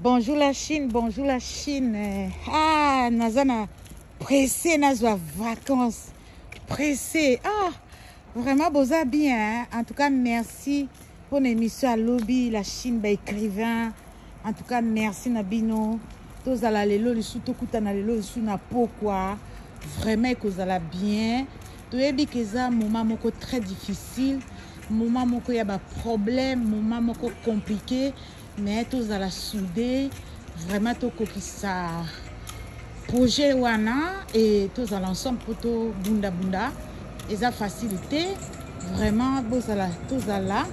Bonjour la Chine, bonjour la Chine. Ah, naza na pressé nazwa vacances. Pressé. Ah, vraiment boza bien. Hein? En tout cas, merci pour l'émission à lobby la Chine ba écrivain. En tout cas, merci na bino. Tozala lelo lisu tokutana lelo lisu na pokwa. Vraiment ekozala bien. Toyebi ke eza moment moko très difficile, moment moko ya ba problème, moment moko compliqué. Mais tozala soude vraiment tokokisa projet wana et tozala ensemble mpo tobundabunda eza facile te vraiment bozala tozala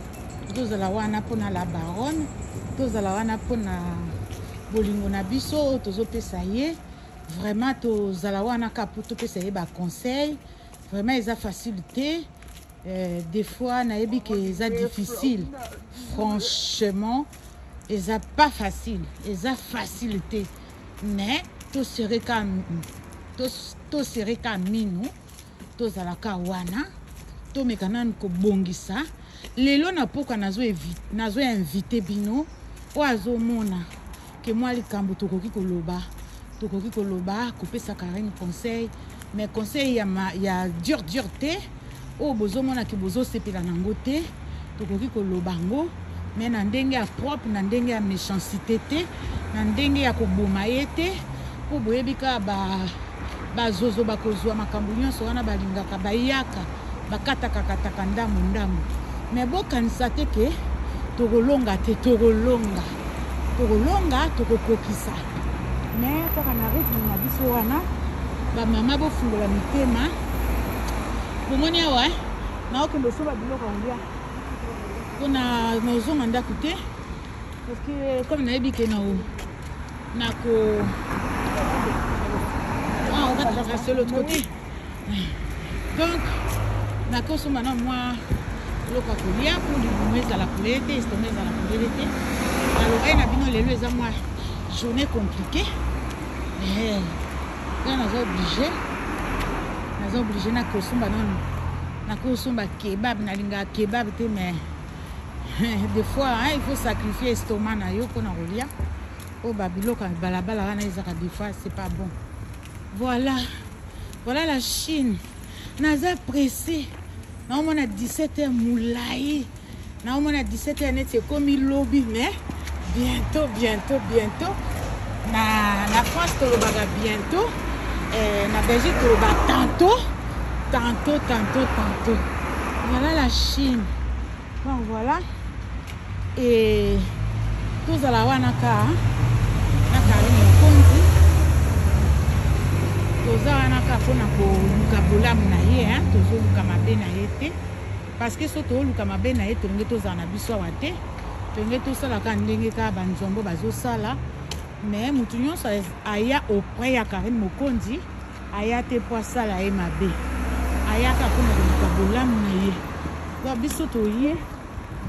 tozala wana mpona la baronne tozala wana mpona bolingo na biso oyo tozopesa ye vraiment tozala wana kaka mpo topesa ye baconseil vraiment eza facile te. Eh, des fois nayebi ke eza difficile franchement eza pas facile eza facile te mais tosereka tosereka minu tozalaka wana tomeka nanu kobongisa lelo na poka nazo nazo invite bino oyo azomona ke mwa likambo tokoki koloba tokoki koloba kopesa Karine conseil mais conseil ya, ma, ya dur dur te oyo bozomona ke bozosepela nango te tokoki koloba yango mais na ndenge ya propre na ndenge ya méchanceté te na ndenge ya koboma ye te mpo boyebi kaka ba bazozo bakozwa makambo nyonso wana balingaka bayaka bakatakakataka ndambo ndambo me bokanisa te ke tokolonga te tokolonga tokolonga tokokokisa me kaka na rythme na biso wana bamama bofungola mitema bomoni awa eh? naokende osomba biloko ya kolia mpona nazonga ndako te parce que comme nayebi ke na nako ah, on va traverser l'autre côté donc nakosomba na mwa eloko ya kolia mpo libumu ezala polele te estomac ezala polele te nalobaki na bino lelo eza mwa journée compliquée eh, nga naza oblige naza oblige nakosomba nanu nakosomba kebab nalingaka kebab te mais des fois hein, il faut sacrifier estomac na yo mpona kolia oyo babiloko ya balabala wana ezaka des fois c'est pas bon voilà voilà la chine naza pressé naomona 17 heures molai naomona 17 heures neti ekomi lobi mais bientôt bientôt bientôt na, na france tolobaka bientôt eh, na belgique toloba tantôt tantôt tantôt tantôt voilà la chine donc voilà et tozala wana ka na karine mokonzi toza wana ka mpona koluka bolamu na ye tozoluka mabe na ye te parce que so toluka mabe na ye tolingi tozala na biso awa te tolingi tosala kaka ndenge kaka banzombo bazosala mais motu nyonso aya auprès ya karine mokonzi aya te mpo asala ye mabe ayaka mpona koluka bolamu na ye donc biso toye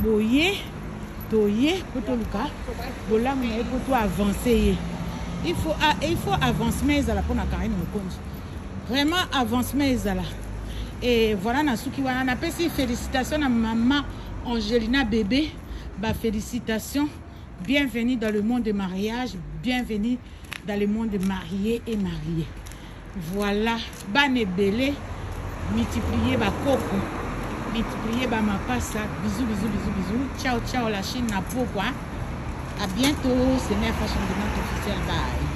boye toye mpo toluka bolamu na ye mpo to avance ye il faut, il faut avancement ezala mpona karine mokonzi vraiment avancement ezala et voilà nasuki wana napesi félicitation na mama angelina bébé bafélicitation bienvenue dans le monde de mariage bienvenue dans le monde marié et marié voilà bana ebele multiplier bakoko multiplier bamapasa bisous bisous bisous bisous ciao ciao la chine na pokwa à bientôt c'est Mère Fashion Demande officielle bye.